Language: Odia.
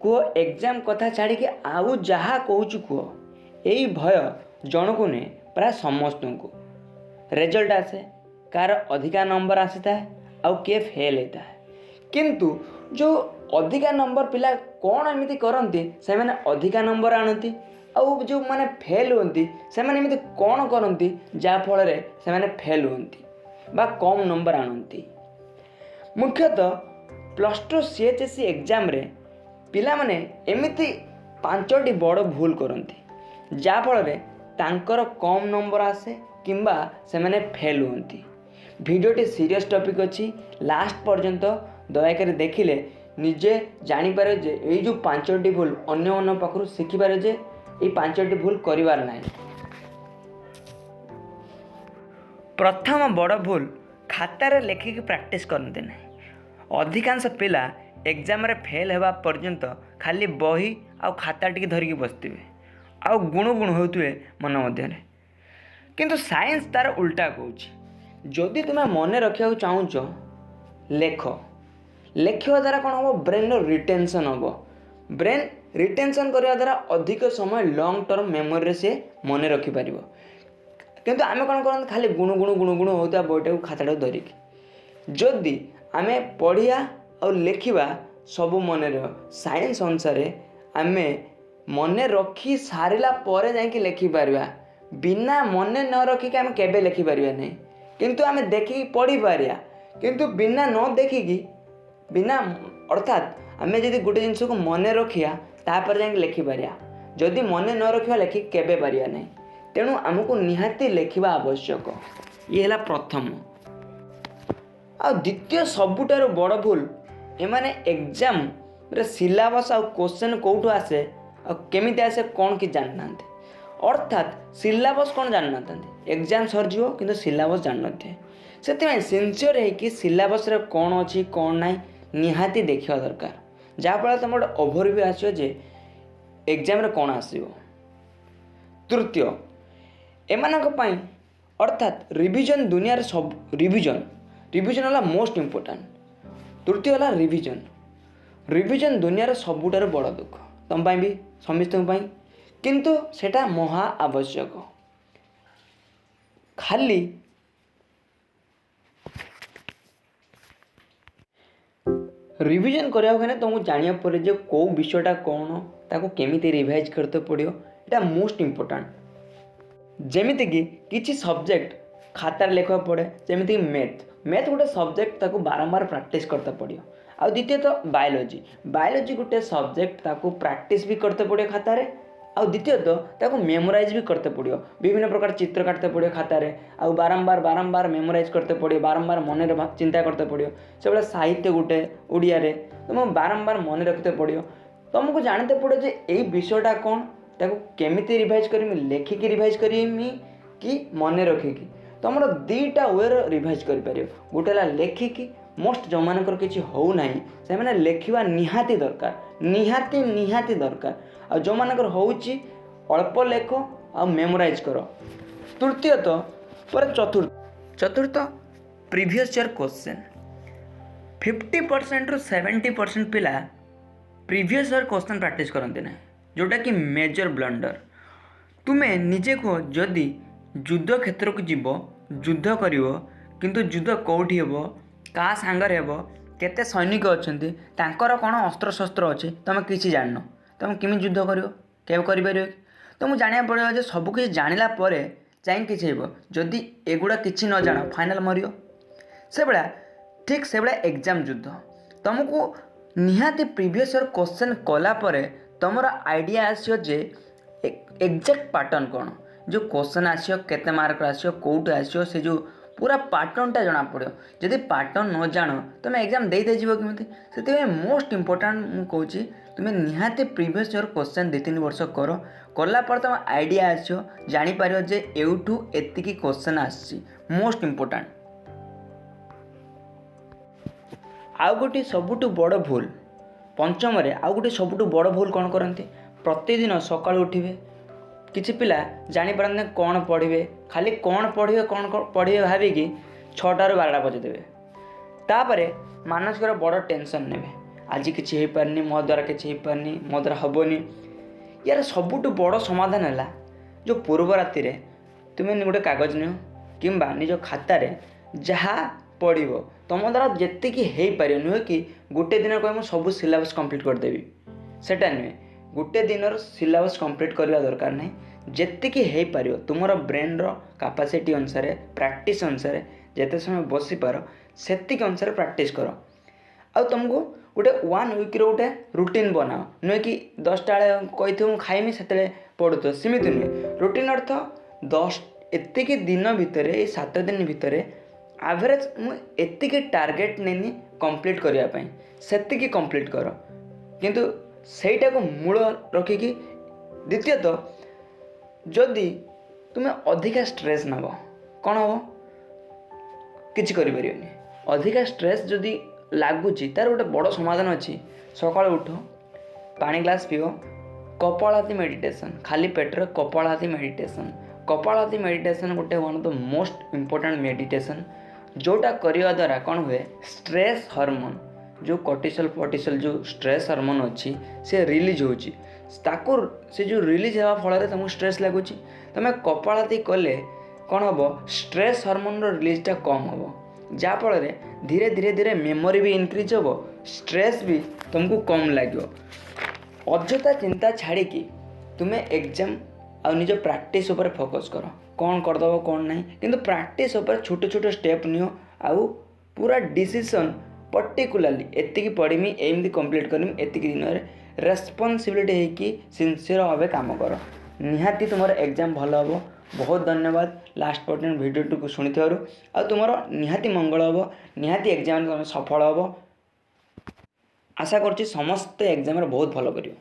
କୁହ ଏକ୍ଜାମ୍ କଥା ଛାଡ଼ିକି ଆଉ ଯାହା କହୁଛୁ କୁହ। ଏଇ ଭୟ ଜଣକୁ ନୁହେଁ, ପ୍ରାୟ ସମସ୍ତଙ୍କୁ। ରେଜଲ୍ଟ ଆସେ, କାହାର ଅଧିକା ନମ୍ବର ଆସିଥାଏ ଆଉ କିଏ ଫେଲ୍ ହେଇଥାଏ। କିନ୍ତୁ ଯେଉଁ ଅଧିକା ନମ୍ବର ପିଲା କ'ଣ ଏମିତି କରନ୍ତି ସେମାନେ ଅଧିକା ନମ୍ବର ଆଣନ୍ତି, ଆଉ ଯେଉଁମାନେ ଫେଲ୍ ହୁଅନ୍ତି ସେମାନେ ଏମିତି କ'ଣ କରନ୍ତି ଯାହାଫଳରେ ସେମାନେ ଫେଲ୍ ହୁଅନ୍ତି ବା କମ୍ ନମ୍ବର ଆଣନ୍ତି। ମୁଖ୍ୟତଃ +2 CHSE ଏକ୍ଜାମ୍ରେ ପିଲାମାନେ ଏମିତି 5ଟି ବଡ଼ ଭୁଲ କରନ୍ତି ଯାହାଫଳରେ ତାଙ୍କର କମ୍ ନମ୍ବର ଆସେ କିମ୍ବା ସେମାନେ ଫେଲ୍ ହୁଅନ୍ତି। ଭିଡ଼ିଓଟି ସିରିୟସ୍ ଟପିକ୍ ଅଛି, ଲାଷ୍ଟ ପର୍ଯ୍ୟନ୍ତ ଦୟାକରି ଦେଖିଲେ ନିଜେ ଜାଣିପାରିବେ ଯେ ଏଇ ଯେଉଁ 5ଟି ଭୁଲ ଅନ୍ୟମାନଙ୍କ ପାଖରୁ ଶିଖିପାରିବେ ଯେ ଏଇ 5ଟି ଭୁଲ କରିବାର ନାହିଁ। ପ୍ରଥମ ବଡ଼ ଭୁଲ, ଖାତାରେ ଲେଖିକି ପ୍ରାକ୍ଟିସ୍ କରନ୍ତି ନାହିଁ। ଅଧିକାଂଶ ପିଲା ଏକ୍ଜାମ୍ରେ ଫେଲ୍ ହେବା ପର୍ଯ୍ୟନ୍ତ ଖାଲି ବହି ଆଉ ଖାତା ଟିକେ ଧରିକି ବସିଥିବେ ଆଉ ଗୁଣୁ ଗୁଣୁ ହେଉଥିବେ ମନ ମଧ୍ୟରେ। କିନ୍ତୁ ସାଇନ୍ସ ତା'ର ଉଲ୍ଟା କହୁଛି, ଯଦି ତୁମେ ମନେ ରଖିବାକୁ ଚାହୁଁଛ ଲେଖ। ଲେଖିବା ଦ୍ୱାରା କ'ଣ ହେବ, ବ୍ରେନ୍ର ରିଟେନସନ୍ ହେବ। ବ୍ରେନ୍ ରିଟେନସନ୍ କରିବା ଦ୍ୱାରା ଅଧିକ ସମୟ ଲଙ୍ଗ୍ ଟର୍ମ ମେମୋରିରେ ସିଏ ମନେ ରଖିପାରିବ। କିନ୍ତୁ ଆମେ କ'ଣ କରନ୍ତି, ଖାଲି ଗୁଣୁ ଗୁଣୁ ଗୁଣୁ ଗୁଣୁ ହେଉଥିବା ବହିଟାକୁ ଖାତାଟାକୁ ଧରିକି। ଯଦି ଆମେ ପଢ଼ିବା ଆଉ ଲେଖିବା ସବୁ ମନେ ରହିବ। ସାଇନ୍ସ ଅନୁସାରେ ଆମେ ମନେ ରଖି ସାରିଲା ପରେ ଯାଇକି ଲେଖିପାରିବା, ବିନା ମନେ ନ ରଖିକି ଆମେ କେବେ ଲେଖିପାରିବା ନାହିଁ। କିନ୍ତୁ ଆମେ ଦେଖିକି ପଢ଼ିପାରିବା, କିନ୍ତୁ ବିନା ନ ଦେଖିକି, ବିନା ଅର୍ଥାତ୍ ଆମେ ଯଦି ଗୋଟେ ଜିନିଷକୁ ମନେ ରଖିବା ତାପରେ ଯାଇକି ଲେଖିପାରିବା। ଯଦି ମନେ ନ ରଖିବା ଲେଖିକି କେବେ ପାରିବା ନାହିଁ। ତେଣୁ ଆମକୁ ନିହାତି ଲେଖିବା ଆବଶ୍ୟକ। ଇଏ ହେଲା ପ୍ରଥମ। ଆଉ ଦ୍ୱିତୀୟ ସବୁଠାରୁ ବଡ଼ ଭୁଲ, ଏମାନେ ଏକ୍ଜାମ୍ରେ ସିଲାବସ୍ ଆଉ କୋଶ୍ଚେନ୍ କେଉଁଠୁ ଆସେ ଆଉ କେମିତି ଆସେ କ'ଣ କି ଜାଣିନାହାନ୍ତି। ଅର୍ଥାତ୍ ସିଲାବସ୍ କ'ଣ ଜାଣିନଥାନ୍ତି, ଏକ୍ଜାମ୍ ସରିଯିବ କିନ୍ତୁ ସିଲାବସ୍ ଜାଣିନଥିବେ। ସେଥିପାଇଁ ସିନସିୟର୍ ହେଇକି ସିଲାବସ୍ରେ କ'ଣ ଅଛି କ'ଣ ନାହିଁ ନିହାତି ଦେଖିବା ଦରକାର, ଯାହାଫଳରେ ତୁମର ଗୋଟେ ଓଭରଭ୍ୟୁ ଆସିବ ଯେ ଏକ୍ଜାମ୍ରେ କ'ଣ ଆସିବ। ତୃତୀୟ, ଏମାନଙ୍କ ପାଇଁ ଅର୍ଥାତ୍ ରିଭିଜନ୍ ଦୁନିଆରେ ସବୁ ରିଭିଜନ୍ ହେଲା ମୋଷ୍ଟ ଇମ୍ପୋର୍ଟାଣ୍ଟ। ତୃତୀୟ ହେଲା ରିଭିଜନ୍। ରିଭିଜନ୍ ଦୁନିଆର ସବୁଠାରୁ ବଡ଼ ଦୁଃଖ, ତୁମ ପାଇଁ ବି ସମସ୍ତଙ୍କ ପାଇଁ, କିନ୍ତୁ ସେଇଟା ମହା ଆବଶ୍ୟକ। ଖାଲି ରିଭିଜନ୍ କରିବାକୁ ହେଲେ ତୁମକୁ ଜାଣିବାକୁ ପଡ଼ିବ ଯେ କେଉଁ ବିଷୟଟା କ'ଣ, ତାକୁ କେମିତି ରିଭାଇଜ୍ କରିବାକୁ ପଡ଼ିବ, ଏଇଟା ମୋଷ୍ଟ ଇମ୍ପୋର୍ଟାଣ୍ଟ। ଯେମିତିକି କିଛି ସବଜେକ୍ଟ ଖାତାରେ ଲେଖିବାକୁ ପଡ଼େ, ଯେମିତିକି ମ୍ୟାଥ୍ ଗୋଟେ ସବଜେକ୍ଟ, ତାକୁ ବାରମ୍ବାର ପ୍ରାକ୍ଟିସ୍ କରିବାକୁ ପଡ଼ିବ। ଆଉ ଦ୍ୱିତୀୟତଃ ବାୟୋଲୋଜି ଗୋଟେ ସବଜେକ୍ଟ, ତାକୁ ପ୍ରାକ୍ଟିସ୍ ବି କରିବାକୁ ପଡ଼ିବ ଖାତାରେ, ଆଉ ଦ୍ୱିତୀୟତଃ ତାକୁ ମେମୋରାଇଜ୍ ବି କରିବାକୁ ପଡ଼ିବ। ବିଭିନ୍ନ ପ୍ରକାର ଚିତ୍ର କାଟିତେ ପଡ଼ିବ ଖାତାରେ, ଆଉ ବାରମ୍ବାର ବାରମ୍ବାର ମେମୋରାଇଜ୍ କରିବାକୁ ପଡ଼ିବ, ବାରମ୍ବାର ମନରେ ଚିନ୍ତା କରିବାକୁ ପଡ଼ିବ। ସେଭଳିଆ ସାହିତ୍ୟ ଗୋଟେ ଓଡ଼ିଆରେ ତୁମକୁ ବାରମ୍ବାର ମନେ ରଖିତେ ପଡ଼ିବ। ତୁମକୁ ଜାଣିତେ ପଡ଼ିବ ଯେ ଏଇ ବିଷୟଟା କ'ଣ, ତାକୁ କେମିତି ରିଭାଇଜ୍ କରିମି, ଲେଖିକି ରିଭାଇଜ୍ କରିମି କି ମନେ ରଖିକି। ତୁମର 2ଟା ୱେର ରିଭାଇଜ୍ କରିପାରିବ। ଗୋଟେ ହେଲା ଲେଖିକି, ମୋଷ୍ଟ ଯେଉଁମାନଙ୍କର କିଛି ହେଉନାହିଁ ସେମାନେ ଲେଖିବା ନିହାତି ଦରକାର, ନିହାତି ନିହାତି ଦରକାର। ଆଉ ଯେଉଁମାନଙ୍କର ହେଉଛି ଅଳ୍ପ ଲେଖ ଆଉ ମେମୋରାଇଜ୍ କର। ତୃତୀୟତଃ ପରେ ଚତୁର୍ଥ ପ୍ରିଭିୟସ୍ ଇୟର୍ କୋଶ୍ଚେନ୍। 50%ରୁ 70% ପିଲା ପ୍ରିଭିୟସ୍ ଇୟର୍ କୋଶ୍ଚେନ୍ ପ୍ରାକ୍ଟିସ୍ କରନ୍ତି ନାହିଁ, ଯେଉଁଟାକି ମେଜର୍ ବ୍ଲଣ୍ଡର। ତୁମେ ନିଜେ କୁହ, ଯଦି ଯୁଦ୍ଧ କ୍ଷେତ୍ରକୁ ଯିବ, ଯୁଦ୍ଧ କରିବ, କିନ୍ତୁ ଯୁଦ୍ଧ କେଉଁଠି ହେବ, କାହା ସାଙ୍ଗରେ ହେବ, କେତେ ସୈନିକ ଅଛନ୍ତି, ତାଙ୍କର କ'ଣ ଅସ୍ତ୍ରଶସ୍ତ୍ର ଅଛି, ତୁମେ କିଛି ଜାଣିନ, ତୁମେ କେମିତି ଯୁଦ୍ଧ କରିବ? କେବେ କରିପାରିବ କି? ତୁମକୁ ଜାଣିବାକୁ ପଡ଼ିବ ଯେ ସବୁକିଛି ଜାଣିଲା ପରେ ଯାଇକି କିଛି ହେବ। ଯଦି ଏଗୁଡ଼ା କିଛି ନ ଜାଣ ଫାଇନାଲ୍ ମରିବ। ସେଭଳିଆ ଠିକ୍ ସେଭଳିଆ ଏକ୍ଜାମ୍ ଯୁଦ୍ଧ, ତୁମକୁ ନିହାତି ପ୍ରିଭିୟସ୍ ଇୟର୍ କୋଶ୍ଚେନ୍ କଲା ପରେ ତୁମର ଆଇଡ଼ିଆ ଆସିବ ଯେ ଏକ୍ଜାକ୍ଟ ପାଟର୍ନ କ'ଣ, ଯେଉଁ କୋଶ୍ଚେନ୍ ଆସିବ, କେତେ ମାର୍କର ଆସିବ, କେଉଁଠୁ ଆସିବ, ସେ ଯେଉଁ ପୁରା ପାଟର୍ନଟା ଜଣାପଡ଼ିବ। ଯଦି ପାଟର୍ନ ନ ଜାଣ ତୁମେ ଏକ୍ଜାମ୍ ଦେଇ ଦେଇଯିବ କେମିତି? ସେଥିପାଇଁ ମୋଷ୍ଟ ଇମ୍ପୋର୍ଟାଣ୍ଟ ମୁଁ କହୁଛି, ତୁମେ ନିହାତି ପ୍ରିଭିୟସ୍ ଇୟର୍ କୋଶ୍ଚେନ୍ 2-3 ବର୍ଷ କର, କଲା ପରେ ତୁମ ଆଇଡ଼ିଆ ଆସିବ, ଜାଣିପାରିବ ଯେ ଏଇଠୁ ଏତିକି କୋଶ୍ଚେନ୍ ଆସିଛି। Most important. ଆଉ ଗୋଟିଏ ସବୁଠୁ ବଡ଼ ଭୁଲ, ପଞ୍ଚମରେ ଆଉ ଗୋଟିଏ ସବୁଠୁ ବଡ଼ ଭୁଲ କ'ଣ କରନ୍ତି, ପ୍ରତିଦିନ ସକାଳୁ ଉଠିବେ, କିଛି ପିଲା ଜାଣିପାରନ୍ତି କ'ଣ ପଢ଼ିବେ, ଖାଲି କ'ଣ ପଢ଼ିବେ କ'ଣ ପଢ଼ିବେ ଭାବିକି 6ଟାରୁ 12ଟା ବଜାଇଦେବେ। ତାପରେ ମାନସିକର ବଡ଼ ଟେନସନ୍ ନେବେ, ଆଜି କିଛି ହେଇପାରିନି, ମୋ ଦ୍ୱାରା କିଛି ହେଇପାରିନି, ମୋ ଦ୍ୱାରା ହେବନି। ୟାର ସବୁଠୁ ବଡ଼ ସମାଧାନ ହେଲା ଯେଉଁ ପୂର୍ବ ରାତିରେ ତୁମେ ଗୋଟେ କାଗଜ ନିଅ କିମ୍ବା ନିଜ ଖାତାରେ ଯାହା ପଢ଼ିବ ତୁମ ଦ୍ୱାରା ଯେତିକି ହେଇପାରିବ, ନୁହେଁ କି ଗୋଟେ ଦିନ କହିବ ମୁଁ ସବୁ ସିଲାବସ୍ କମ୍ପ୍ଲିଟ୍ କରିଦେବି, ସେଇଟା ନୁହେଁ। ଗୋଟେ ଦିନର ସିଲାବସ୍ କମ୍ପ୍ଲିଟ୍ କରିବା ଦରକାର ନାହିଁ, ଯେତିକି ହେଇପାରିବ ତୁମର ବ୍ରେନ୍ର କାପାସିଟି ଅନୁସାରେ, ପ୍ରାକ୍ଟିସ୍ ଅନୁସାରେ ଯେତେ ସମୟ ବସିପାର ସେତିକି ଅନୁସାରେ ପ୍ରାକ୍ଟିସ୍ କର। ଆଉ ତୁମକୁ ଗୋଟେ 1 ୱିକ୍ର ଗୋଟେ ରୁଟିନ୍ ବନାଅ, ନୁହେଁ କି 10ଟା ବେଳେ କହିଥିବ ମୁଁ ଖାଇମି ସେତେବେଳେ ପଢ଼ୁଥିବ, ସେମିତି ନୁହେଁ। ରୁଟିନ୍ ଅର୍ଥ 10 ଏତିକି ଦିନ ଭିତରେ, ଏଇ 7 ଦିନ ଭିତରେ ଆଭରେଜ୍ ମୁଁ ଏତିକି ଟାର୍ଗେଟ୍ ନେନି କମ୍ପ୍ଲିଟ୍ କରିବା ପାଇଁ, ସେତିକି କମ୍ପ୍ଲିଟ୍ କର, କିନ୍ତୁ ସେଇଟାକୁ ମୂଳ ରଖିକି। ଦ୍ୱିତୀୟତଃ, ଯଦି ତୁମେ ଅଧିକା ଷ୍ଟ୍ରେସ୍ ନେବ କ'ଣ ହେବ, କିଛି କରିପାରିବନି। ଅଧିକା ଷ୍ଟ୍ରେସ୍ ଯଦି ଲାଗୁଛି ତା'ର ଗୋଟେ ବଡ଼ ସମାଧାନ ଅଛି। ସକାଳୁ ଉଠ, ପାଣି ଗ୍ଲାସ୍ ପିଅ, କପାଳଭାତି ମେଡ଼ିଟେସନ୍, ଖାଲି ପେଟରେ କପାଳଭାତି ମେଡ଼ିଟେସନ୍। କପାଳଭାତି ମେଡ଼ିଟେସନ୍ ଗୋଟେ one of the most important meditation, ଯେଉଁଟା କରିବା ଦ୍ୱାରା କ'ଣ ହୁଏ, ଷ୍ଟ୍ରେସ୍ ହରମୋନ୍ ଯେଉଁ କର୍ଟିସଲ୍ ଫର୍ଟିସଲ୍ ଯେଉଁ ଷ୍ଟ୍ରେସ୍ ହରମୋନ୍ ଅଛି ସେ ରିଲିଜ୍ ହେଉଛି, ତାକୁ ସେ ଯେଉଁ ରିଲିଜ୍ ହେବା ଫଳରେ ତୁମକୁ ଷ୍ଟ୍ରେସ୍ ଲାଗୁଛି। ତୁମେ କପାଳଭାତି କଲେ କ'ଣ ହେବ, ଷ୍ଟ୍ରେସ୍ ହରମୋନ୍ର ରିଲିଜ୍ଟା କମ୍ ହେବ, ଯାହାଫଳରେ ଧୀରେ ଧୀରେ ଧୀରେ ମେମୋରି ବି ଇନକ୍ରିଜ୍ ହେବ, ଷ୍ଟ୍ରେସ୍ ବି ତୁମକୁ କମ୍ ଲାଗିବ। ଅଯଥା ଚିନ୍ତା ଛାଡ଼ିକି ତୁମେ ଏକ୍ଜାମ୍ ଆଉ ନିଜ ପ୍ରାକ୍ଟିସ୍ ଉପରେ ଫୋକସ୍ କର, କ'ଣ କରିଦେବ କ'ଣ ନାହିଁ, କିନ୍ତୁ ପ୍ରାକ୍ଟିସ୍ ଉପରେ ଛୋଟ ଛୋଟ ଷ୍ଟେପ୍ ନିଅ ଆଉ ପୁରା ଡିସିସନ୍ ପର୍ଟିକୁଲାରଲି ଏତିକି ପଢ଼ିମି, ଏମିତି କମ୍ପ୍ଲିଟ୍ କରିମି ଏତିକି ଦିନରେ, ରେସ୍ପନ୍ସିବିଲିଟି ହେଇକି ସିନସିୟର ଭାବେ କାମ କର, ନିହାତି ତୁମର ଏକ୍ଜାମ୍ ଭଲ ହେବ। ବହୁତ ଧନ୍ୟବାଦ ଲାଷ୍ଟ ପର୍ଯ୍ୟନ୍ତ ଭିଡ଼ିଓଟିକୁ ଶୁଣିଥିବାରୁ, ଆଉ ତୁମର ନିହାତି ମଙ୍ଗଳ ହେବ, ନିହାତି ଏକ୍ଜାମ୍ରେ ତୁମେ ସଫଳ ହେବ। ଆଶା କରୁଛି ସମସ୍ତେ ଏକ୍ଜାମ୍ରେ ବହୁତ ଭଲ କରିବ।